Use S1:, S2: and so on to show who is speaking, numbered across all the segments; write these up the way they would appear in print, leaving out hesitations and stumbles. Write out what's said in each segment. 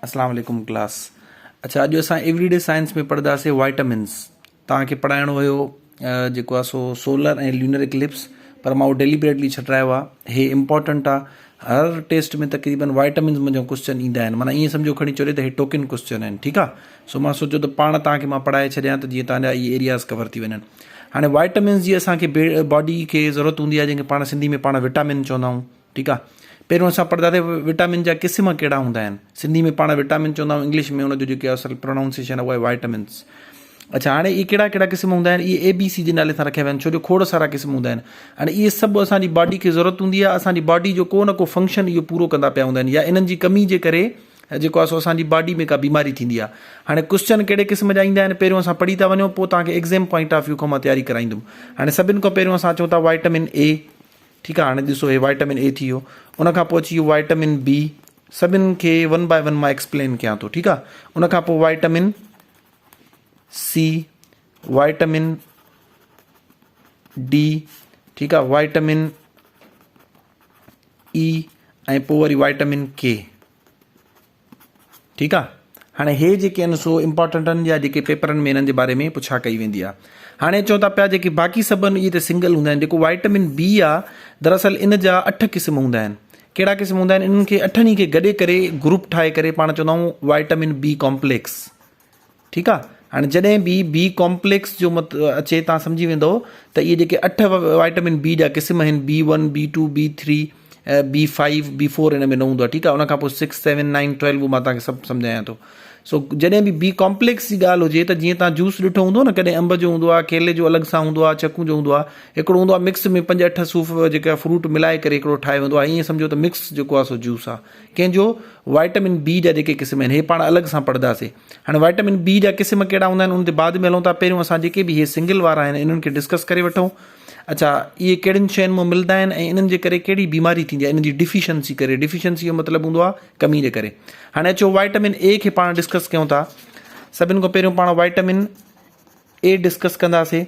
S1: اسلام عليڪم ڪلاس اڇا اڄ اسان ايوري ڊي سائنس ۾ پڙهنداسين وائٽامنس توهان کي پڙهائڻو هيو جيڪو آهي سو سولر ۽ ليونر اڪلپس پر مان اهو ڊيليبريٽلي ڇڏرايو آهي هي امپورٽنٽ آهي هر ٽيسٽ ۾ تقريبن وائٽامنس منجهان ڪوشچن ايندا آهن معنيٰ ائين سمجهو کڻي چوري ته هي ٽوڪن ڪوشچن آهن ٺيڪ آهي سو مان سوچيو ته پاڻ توهان کي مان پڙهائي ڇڏيان ته جيئن توهان جا اهي ايرياز ڪور ٿي وڃن هاڻي وائٽامنس جي اسان کي باڊي کي ضرورت هوندي آهي جنهن کي پاڻ سنڌي ۾ پاڻ وٽامن چوندا آهيون ٺيڪ آ پهريون اسان پڙهنداسين وٽامن جا قسم ڪهڙا هوندا آهن سنڌي ۾ پاڻ وٽامن چوندا آهيون انگلش ۾ ان جو جيڪي اصل پرونائونسيشن آهي اهو آهي وائٽمنس اڇا هاڻي اهي ڪهڙا ڪهڙا قسم هوندا آهن اهي اي بي سي جي نالي سان رکيا ويا آهن ڇو جو کوڙ سارا قسم هوندا آهن هاڻي اهي سڀ اسان جي باڊي کي ضرورت هوندي آهي اسان جي باڊي جو ڪو نه ڪو فنڪشن اهو پورو ڪندا پيا هوندا آهن يا انهن جي ڪمي جي ڪري جيڪو آهي سو اسان جي باڊي ۾ ڪا بيماري ٿيندي آهي هاڻي ڪوشچن ڪهڙي قسم جا ايندا آهن پهريون اسان پڙهي ٿا وڃون پوء توهان کي ايگزام پوائنٽ آف ويو کان مان تياري ڪرائيندم هاڻي سڀن کان پهريون اسان اچون ٿا وائٽمن اي ٺيڪ آ هاڻي ڏسو هي وائٽمن اي ٿي ويو ان کان پوء اچي ويو وائٽمن بي سڀن کي ون باء ون مان ايڪسپلين ڪيان ٿو ٺيڪ آ ان کان پوء وائٽمن سي وائٽمن ڊي ٺيڪ آ وائٽمن اي ۽ پوء وري وائٽمن ڪي ٺيڪ آ هاڻي هي جيڪي آهن سو امپارٽنٽ آهن يا جيڪي پيپرن ۾ انهن جي باري ۾ پڇا ڪئي ويندي آ هاڻي چون ٿا پيا جيڪي باقي سڀ آهن اهي ته سنگل هوندا آهن جيڪو وائٽمن بي آ دراصل ان جا اٺ قسم هوندا آهن ڪهڙا قسم هوندا آهن انهن کي اٺن ئي کي گڏي ڪري گروپ ٺاهي ڪري پاڻ چوندا آهيون وائٽمن بي ڪامپليڪس ٺيڪ آ هاڻي جڏهن به بي ڪامپليڪس جو مت اچي تان سمجهي ويندو ته اهي جيڪي اٺ وائٽمن بي جا قسم آهن B one B two B three B five B four ان ۾ نه هوندو آهي ٺيڪ آ ان کان پوء سڪس سيون نائن ٽويلو مان تان کي سڀ سمجهايان ٿو سو جڏهن به بي ڪامپليڪس جي ڳالهه هجي ته جيئن تان جوس ڏٺو هوندو نه ڪڏهن انب جو هوندو آهي ڪيلي جو الڳ سان هوندو آهي چڪون جو هوندو آهي هڪڙو هوندو آهي مڪس ۾ پنج اٺ صوف جيڪا فروٽ ملائي ڪري هڪڙو ٺاهيو ويندو آهي ائين سمجهو ته مڪس جيڪو آهي سو جوس آهي ڪنهن جو وائٽمن بي جا جيڪي قسم آهن هي پاڻ الڳ سان پڙهنداسين هاڻي وائٽمن بي جا قسم ڪهڙا هوندا آهن ان تي بعد ۾ هلون ٿا پهريون اسان جيڪي به هي سنگل وارا آهن انهن کي ڊسڪس ڪري وٺون اڇا اهي ڪهڙين شين مان ملدا آهن ۽ انهن جي ڪري ڪهڙي بيماري ٿيندي آهي انهن جي ڊيفيشنسي ڪري ڊيفيشنسي جو مطلب هوندو آهي ڪمي جي ڪري هاڻي اچو وائٽمن اي کي پاڻ ڊسڪس ڪيون ٿا سڀن کان پهريون پاڻ وائٽمن اي ڊسڪس ڪنداسين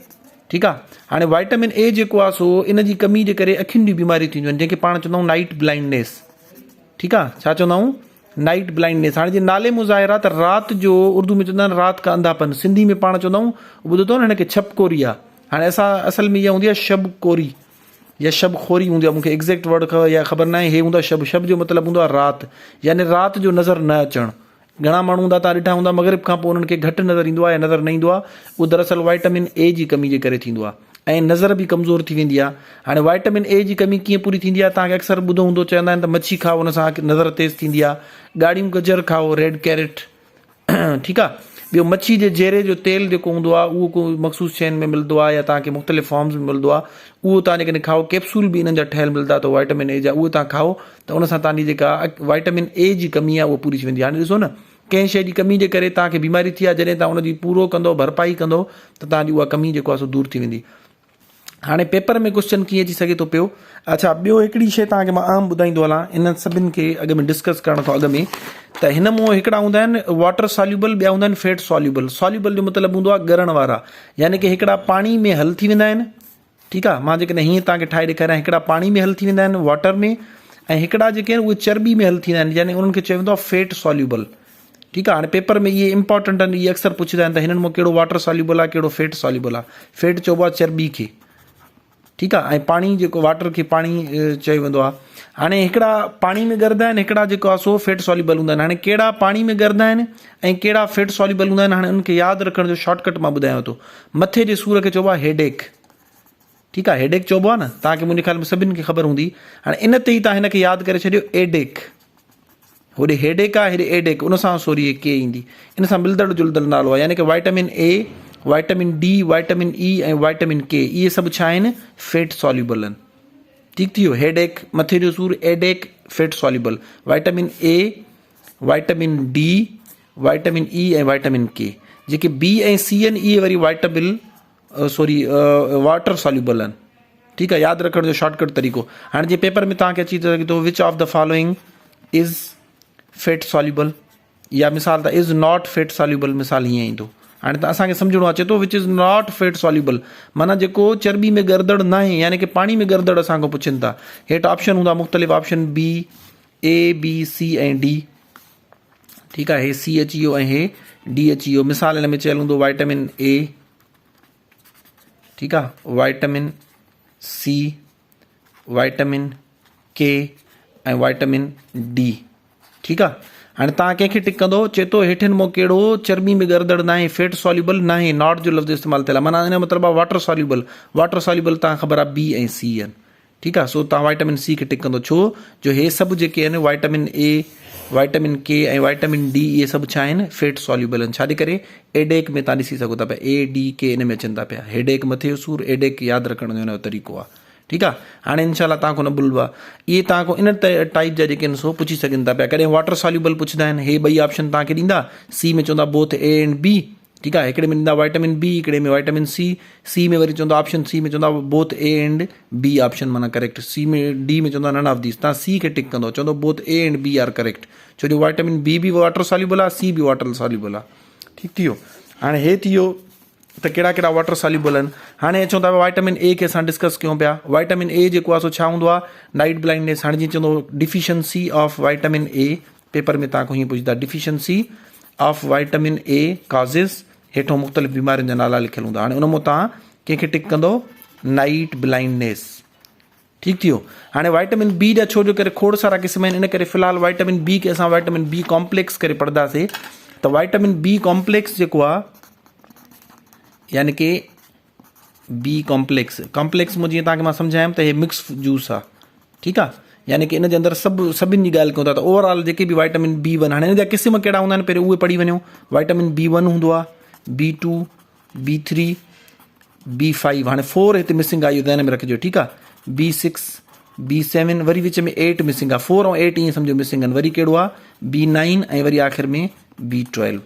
S1: ٺيڪ آ هاڻي وائٽمن اي جيڪو آ سو ان جي ڪمي جي ڪري اکين جون بيماريون ٿينديون آهن جنهن کي پاڻ چوندا آهيون نائٽ بلائنڊنيس ٺيڪ آ ڇا چوندا آهيون نائٽ بلائنڊنيس هاڻي جي نالي مون ظاهر آ ته رات جو اردو ۾ چوندا آهن رات کا انڌا پن سنڌي ۾ پاڻ چوندا آهيون ٻڌو اٿو نه هن کي ڇپ ڪوري آ هاڻي اسان اصل ۾ اها هوندي آ شب ڪوري يا شب خوري هوندي آ مونکي ايگزيڪٽ ورڊ يا خبر ناهي هي هوندا شب شب جو مطلب هوندو آ رات يعني رات جو نظر نه اچڻ گهڻا ماڻهو هوندا توهان ڏٺا هوندا مغرب کان پوء انهن کي گهٽ نظر ايندو آهي يا نظر نه ايندو آهي اهو دراصل وائٽامن اي جي ڪمي جي ڪري ٿيندو آهي ۽ نظر به ڪمزور ٿي ويندي آهي هاڻي وائٽامن اي جي ڪمي ڪيئن پوري ٿيندي آهي توهان کي اڪثر ٻڌو هوندو چوندا آهن ته مڇي کائو ان سان نظر تيز ٿيندي آهي ڳاڙهيون گجر کائو ريڊ ڪيرٽ ٺيڪ آهي ٻيو مڇي جي جيري جو تيل جيڪو هوندو آهي اهو ڪو مخصوص شين ۾ ملندو آهي يا توهان کي مختلف فارمز ۾ ملندو آهي اهو توهان جيڪڏهن کائو ڪيپسول به انهن جا ٺهيل ملندا اٿو وائٽامن اي جا اهي توهان کائو ته ان سان توهان جي جيڪا وائٽامن اي جي ڪمي آهي اها پوري ٿي ويندي هاڻي ڏسو نه ڪنهن شيء جي ڪمي جي ڪري توهان کي بيماري ٿي آهي جڏهن توهان ان جي پورو ڪندو ڀرپائي ڪندو ته توهان جي اها ڪمي جيڪو آهي سو دور ٿي ويندي هاڻي پيپر ۾ ڪوشچن ڪيئن اچي سگهي ٿو پيو اڇا ٻيو هڪڙي شيء توهان کي مان عام ٻڌائيندو هلان انهن سڀن کي اڳ ۾ ڊسڪس ڪرڻ کان اڳ ۾ ته هن مون هڪڙا هوندا آهن واٽر ساليوبل ٻيا هوندا آهن فيٽ ساليوبل ساليوبل جو مطلب هوندو آهي ڳرڻ وارا يعني ڪي هڪڙا پاڻي ۾ حل ٿي ويندا آهن ٺيڪ آ مان جيڪڏهن هيئن توهان کي ٺاهي ڏيکاريان هڪڙا پاڻي ۾ حل ٿي ويندا آهن واٽر ۾ ۽ هڪڙا جيڪي آهن اهي چرٻي ۾ حل ٿيندا آهن يعني انهن کي چيو ويندو آهي فيٽ ساليوبل ٺيڪ آ هاڻي پيپر ۾ اهي امپارٽنٽ آهن اهي اڪثر پڇندا آهن ته هنن مان ڪهڙو واٽر ساليوبل آهي ڪهڙو فيٽ ساليوبل آهي فيٽ چئبو آهي چرٻي کي ٺيڪ آ ۽ پاڻي جيڪو واٽر کي پاڻي چيو ويندو آهي هاڻي هڪڙا پاڻي ۾ ڳرندا آهن هڪڙا جيڪو آهي سو فيٽ ساليوبل هوندا آهن هاڻي ڪهڙا پاڻي ۾ ڳرندا آهن ۽ ڪهڙا فيٽ ساليوبل هوندا آهن هاڻي انهن کي ياد رکڻ جو شارٽ ڪٽ مان ٻڌايان ٿو مٿي جي سور کي چئبو آهي هيڊيڪ ٺيڪ آهي هيڊيڪ چئبو آهي نه توهان کي منهنجي خيال ۾ سڀني کي خبر هوندي هاڻي ان تي ئي توهان هن کي ياد ڪري ڇڏيو ايڊيڪ هوڏي هيڊيڪ آهي هيڏي ايڊيڪ ان سان سوري ڪي ايندي ان سان ملدڙ جلدڙ نالو آهي يعني ڪي vitamin A vitamin D vitamin E ۽ vitamin K اهي سڀ ڇا آهن فيٽ ساليوبل آهن ٺيڪ ٿي ويو هيڊيڪ مٿي جو سور ايڊيڪ fat soluble vitamin A vitamin D vitamin E ۽ vitamin K جيڪي بي ۽ سي آهن اهي وري وائٽبل سوري واٽر ساليوبل آهن ٺيڪ آهي ياد رکڻ جو شارٽ ڪٽ طريقو هاڻي جي پيپر ۾ توهان کي اچي سگهي ٿو which of the following is fat soluble يا مثال ته از not fat soluble مثال هيئن ايندو هاڻي ته اسان کي سمجهڻو اچي ٿو which is not fat soluble معنيٰ جيڪو چرٻي ۾ ڳردڙ ناهي يعني ڪي پاڻي ۾ ڳردڙ اسان کان پڇن ٿا هيٺ آپشن هوندا مختلف option B A B C ۽ D. ٺيڪ آهي هي سي اچي ويو ۽ هي ڊي اچي ويو. مثال هن ۾ چيل هوندو وائٽامن اي، ٺيڪ آهي، وائٽامن سي، وائٽامن ڪي ۽ وائٽامن ڊي. ٺيڪ آهي، هاڻي توهان ڪنهن کي ٽڪ ڪندو؟ چئي ٿو هيٺين مان ڪهڙو چرٻي ۾ ڳرندڙ ناهي، فيٽ ساليوبل ناهي، not جو لفظ استعمال ٿيل آهي، معنيٰ ان جو مطلب آهي واٽر ساليوبل. واٽر ساليوبل توهان کي خبر آهي بي ۽ سي آهن. ٺيڪ آ سو توهان وائٽامن سي کي ٽڪ ڪندو ڇو جو هي سڀ جيڪي آهن vitamin A vitamin K ۽ vitamin D اهي سڀ ڇا آهن فيٽ ساليوبل آهن ڇاجي ڪري ايڊيڪ ۾ توهان ڏسي سگهو ٿا پيا اي ڊي ڪي ان ۾ اچن ٿا پيا هيڊيڪ مٿي جو سور ايڊيڪ ياد رکڻ جو ان جو طريقو آ ٺيڪ آ هاڻي انشاء الله توهان کان نه ڀلبا اهي توهان کان ان ٽائپ جا جيڪي آهن سو پڇي سگهن ٿا پيا ڪڏهن واٽر ساليوبل پڇندا آهن هي ٻئي آپشن توهان کي ڏيندا سي ۾ چوندا بوٿ اي اينڊ بي ٺيڪ آهي هڪڙي ۾ ڏيندا وائٽامن بي هڪڙي ۾ وائٽامن سي سي ۾ وري چوندا آپشن سي ۾ چوندا both A and B option معنيٰ ڪريڪٽ سي ۾ ڊي ۾ چوندا نن آف these تان سي کي ٽڪ ڪندو چوندو both A and B are correct ڇو جو وائٽامن بي به واٽر ساليوبل آهي سي به واٽر ساليوبل آهي ٺيڪ ٿي ويو هاڻي هي ٿي ويو ته ڪهڙا ڪهڙا واٽر ساليوبل آهن هاڻي اچون ٿا وائٽامن اي کي اسان ڊسڪس ڪيون پيا وائٽامن اي جيڪو آهي سو ڇا هوندو آهي نائٽ بلائنڊنيس هاڻي جيئن چوندو deficiency of vitamin A paper ۾ توهان کان هيئن پڇندا deficiency of vitamin A causes هيٺون مختلف بيمارين جا نالا لکيل هوندا هاڻي ان مان توهان ڪنهن کي ٽڪ ڪندو نائٽ بلائنڊنيس ٺيڪ ٿي ويو هاڻي وائٽامن بي جا ڇو جو ڪري کوڙ سارا قسم آهن ان ڪري في الحال وائٽامن بي کي اسان وائٽامن بي ڪامپليڪس ڪري پڙهنداسي ته وائٽامن بي ڪامپليڪس جيڪو آهي يعني ڪي بي ڪامپليڪس ڪامپليڪس مون جيئن توهان کي مان سمجهايم ته هي مڪس جوس آ ٺيڪ آ يعني ڪي ان جي اندر سڀ سڀن جي ڳالهه ڪيون ٿا ته اوور آل جيڪي به وائٽامن بي ون هاڻي ان جا قسم ڪهڙا هوندا آهن پهريون اهي پڙهي وڃو وائٽامن بي ون هوندو آ B two B three B five هاڻي فور هتي مسنگ آ اهو ذهن ۾ رکجو ٺيڪ آ بي سڪس بي سيون وري وچ ۾ ايٽ مسنگ آ فور ۽ ايٽ ائين سمجهو مسنگ آهن وري ڪهڙو آ بي نائن ۽ وري آخر ۾ بي ٽويلو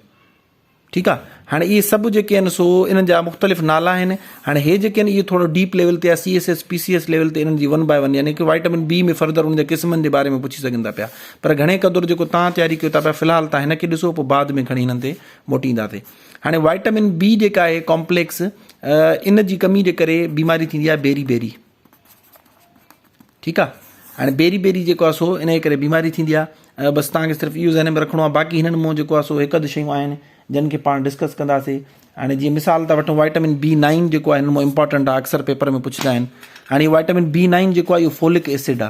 S1: ٺيڪ آ هاڻي اهي سڀ جيڪي آهن سو انهن جا مختلف نالا آهن هاڻي هي جيڪي آهن اهي ٿورو ڊيپ ليول تي آ C S S P C S level تي انهن جي ون باء ون يعني ڪي وائٽامن بي ۾ فردر ان جا قسمن جي باري ۾ پڇي سگهن ٿا پيا پر گهڻي قدر جيڪو تان تياري ڪيو ٿا پيا في الحال تان هن کي ڏسو پوء بعد ۾ کڻي هنن تي موٽي اينداسي هاڻي وائٽامن بي جيڪا آهي ڪامپليڪس ان جي ڪمي جي ڪري بيماري ٿيندي آهي بيري بيري ٺيڪ آ هاڻي بيري بيري جيڪو آ سو ان جي ڪري بيماري ٿيندي آ بس توهان کي صرف اهو ذهن ۾ رکڻو آ باقي هنن مون جيڪو آ سو هڪ اڌ شيون آهن جن کي پاڻ ڊسڪس ڪنداسي هاڻي جيئن مثال ٿا وٺون وائٽامن بي نائن جيڪو آ هنن مون امپورٽنٽ آ اڪثر پيپر ۾ پڇندا آهن هاڻي وائٽامن بي نائن جيڪو آ اهو فولڪ ايسڊ آ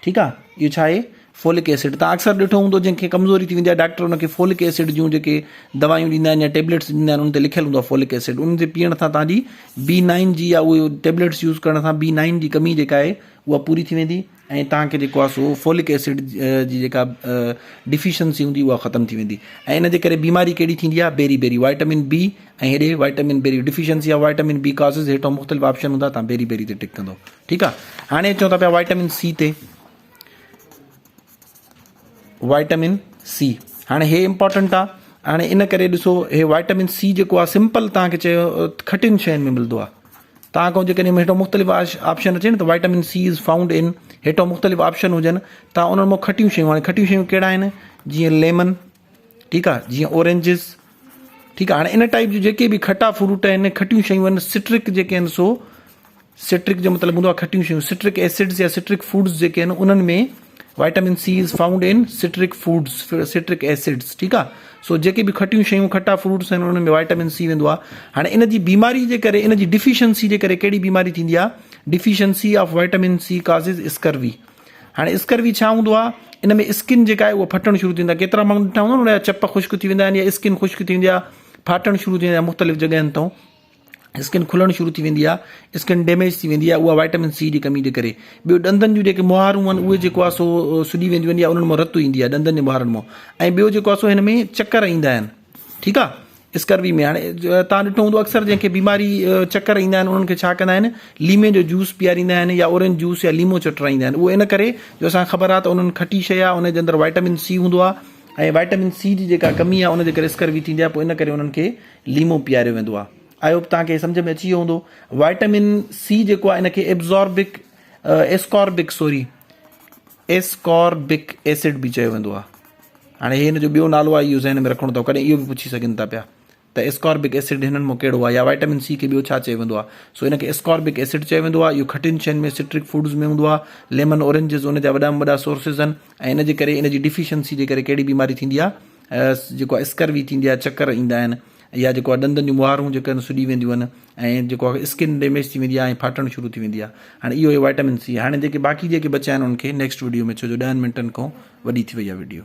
S1: ٺيڪ آ اهو ڇا آهي فولڪ ايسڊ تان اڪثر ڏٺو هوندو جنهن کي ڪمزوري ٿي ويندي آهي ڊاڪٽر ان کي فولڪ ايسڊ جون جيڪي دوائيون ڏيندا آهن يا ٽيبليٽس ڏيندا آهن ان تي لکيل هوندو آهي فولڪ ايسڊ ان تي پيئڻ سان تان جي بي نائن جي يا اهي ٽيبليٽس يوز ڪرڻ سان بي نائن جي ڪمي جيڪا آهي اها پوري ٿي ويندي ۽ تان کي جيڪو آهي سو فولڪ ايسڊ جي جيڪا ڊفيشنسي هوندي اها ختم ٿي ويندي ۽ ان جي ڪري بيماري ڪهڙي ٿيندي آهي بيري بيري وائٽامن بي ۽ هيڏي وائٽامن بيري deficiency of vitamin B causes هيٺون مختلف آپشن هوندا تان بيري بيري تي ٽڪ ڪندو ٺيڪ آ هاڻي اچون ٿا پيا وائٽامن سي تي وائٽامن سي هاڻي هي امپورٽنٽ آ هاڻي ان ڪري ڏسو هي وائٽامن سي جيڪو آ سمپل تان کي چيو کٽين شين ۾ ملندو آ تان کان جيڪڏهن هيٺون مختلف آپشن اچي نه ته vitamin C is found in هيٺون مختلف آپشن هجن تان انهن مان کٽيون شيون هاڻي کٽيون شيون ڪهڙا آهن جيئن ليمن ٺيڪ آ جيئن اورينجز ٺيڪ آ هاڻي ان ٽائيپ جون جيڪي به کٽا فروٽ آهن کٽيون شيون آهن سٽرڪ جيڪي آهن سو سٽرڪ جو مطلب هوندو آهي کٽيون شيون سٽرڪ ايسڊز يا سٽرڪ فوڊز جيڪي آهن انهن ۾ vitamin C is found in citric foods citric acids ٺيڪ آ سو جيڪي به کٽيون شيون کٽا فروٽس آهن انهن ۾ وائٽامن سي ويندو آهي هاڻي ان جي بيماري جي ڪري ان جي ڊفيشنسي جي ڪري ڪهڙي بيماري ٿيندي آهي deficiency of vitamin C causes scurvy هاڻي اسڪروي ڇا هوندو آهي ان ۾ اسڪن جيڪا آهي اها ڦٽڻ شروع ٿي ويندي آهي ڪيترا ماڻهو ڏٺا هوندا ان جا چپ خشڪ ٿي ويندا آهن يا اسڪن خشڪ ٿي ويندي آهي ڦاٽڻ شروع ٿي ويندي آهي مختلف جڳهين تان اسڪن کلڻ شروع ٿي ويندي آهي اسڪن ڊيميج ٿي ويندي آهي اها وائٽامن سي جي ڪمي جي ڪري ٻيو ڏندن جون جيڪي مهارون آهن اهي جيڪو آهي سو سڄي وينديون آهن يا انهن مان رت ايندي آهي ڏندن جي مهارن مان ۽ ٻيو جيڪو آهي سو هن ۾ چڪر ايندا آهن ٺيڪ آهي اسڪروي ۾ هاڻي توهان ڏٺو هوندو اڪثر جنهن کي بيماري چڪر ايندا آهن انهن کي ڇا ڪندا آهن ليمي جو جوس پياريندا آهن يا اورينج جوس يا ليمو چٽرائيندا آهن اهو ان ڪري جو اسان کي خبر آهي ته انهن کٽي شيء آهي ان جي اندر وائٽامن سي هوندو آهي ۽ وائٽامن سي جي جيڪا ڪمي آهي ان جي ڪري اسڪروي ٿيندي آهي پوء ان ڪري انهن کي ليمو پياريو ويندو آهي I hope توهان کي سمجھ ۾ اچي ويو هوندو وائٽامن سي جيڪو آهي ان کي ابزاربڪ ايسڪاربڪ سوري ايسڪاربڪ ايسڊ به چيو ويندو آهي هاڻي هي هن جو ٻيو نالو آهي اهو ذهن ۾ رکڻو اٿو ڪڏهن اهو به پڇي سگهن ٿا پيا ته اسڪاربڪ ايسڊ هنن مان ڪهڙو آهي يا وائٽامن سي کي ٻيو ڇا چيو ويندو آهي سو ان کي اسڪاربڪ ايسڊ چيو ويندو آهي اهو کٽين شين ۾ سٽرڪ فوڊز ۾ هوندو آهي ليمن اورينجز ان جا وڏا ۾ وڏا سورسز آهن ۽ ان جي ڪري ان جي ڊفيشنسي جي ڪري ڪهڙي بيماري ٿيندي آهي. جيڪو آهي اسڪروي ٿيندي آهي، چڪر ايندا آهن يا جيڪو آهي ڏندن جون مهارون جيڪي آهن سڄي وينديون آهن ۽ جيڪو آهي اسڪن ڊيميج ٿي ويندي آهي ۽ ڦاٽڻ شروع ٿي ويندي آهي. هاڻي اهو هيو وائٽامن سي. هاڻي جيڪي باقي جيڪي بچيا آهن انهن کي نيڪسٽ وڊيو ۾ ڇو جو ڏهن منٽن کان وڏي ٿي وئي آهي وڊيو.